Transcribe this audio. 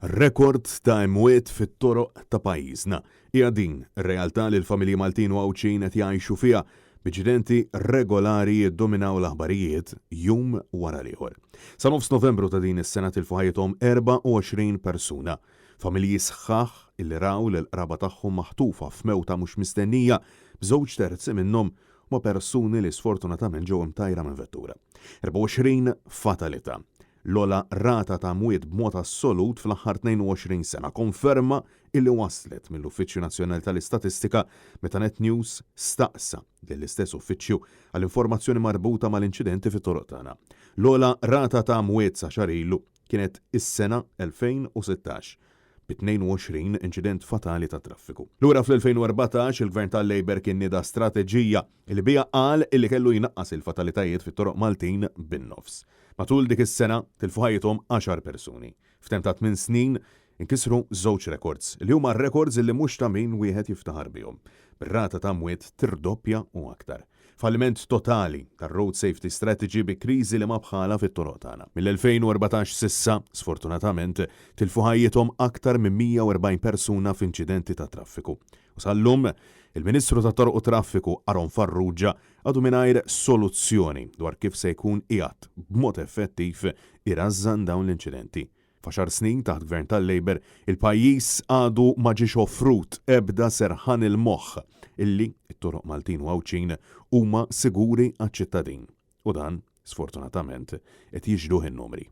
Rekord ta' imwiet fit-toroq ta' pajjiżna. Hija din ir-realtà li l-familji Maltin u Għawdxin qed jgħixu fiha, b'inċidenti regolari jiddominaw l-aħbarijiet jum wara l-ieħor. Sa nofs Novembru ta' din is-sena tilfu ħajjithom 24 persuna. Familji sħaħ illi raw lill-qraba tagħhom maħtufa f'mewta mhux mistennija, b'żewġ terzi minnhom huma persuni li sfortunatament ġew imtajra minn vettura. 24 fatalità. L-ogħla rata ta' mwiet b'mod assolut fl-aħħar 22 sena, konferma illi waslet mill-Uffiċċju Nazzjonali tal-Istatistika meta Net News staqsa lill-istess uffiċċju għal informazzjoni marbuta mal-inċidenti fit-toroq tagħna. L-ogħla rata ta' mwiet sa xahar ilu kienet is-sena 2016 bi 22 inċident fatali tat-traffiku. Lura fl-2014 il-Gvern tal-Labour kien nieda strateġija li biha qal illi kellu jnaqqas il-fatalitajiet fit-toroq Maltin bin-nofs. Matul dik is-sena tilfu ħajjithom għaxar persuni. F'temp ta' tmien snin inkisru żewġ rekords, li huma rekords li mhux ta' min wieħed jiftaħar bihom, bir-rata ta' mwiet tirdoppja u aktar. Falliment totali tar-Road Safety Strategy bi kriżi li ma bħalha fit-toroq tagħna. Mill-2014 s'issa, sfortunatament, tilfu ħajjithom aktar minn 140 persuna f'inċidenti tat-traffiku. U sal-lum, il-Ministru tat-Toroq u Traffiku Aaron Farrugia għadu mingħajr soluzzjoni dwar kif se jkun qiegħed b'mod effettiv irażżan dawn l-inċidenti. F'għaxar snin taħt Gvern tal-Labour, il-pajjiż għadu ma ġiex offrut ebda serħan il-moħħ illi t-toroq Maltin u Għawdxin huma siguri għaċ-ċittadin. U dan, sfortunatament, qed jixhduh in-numri.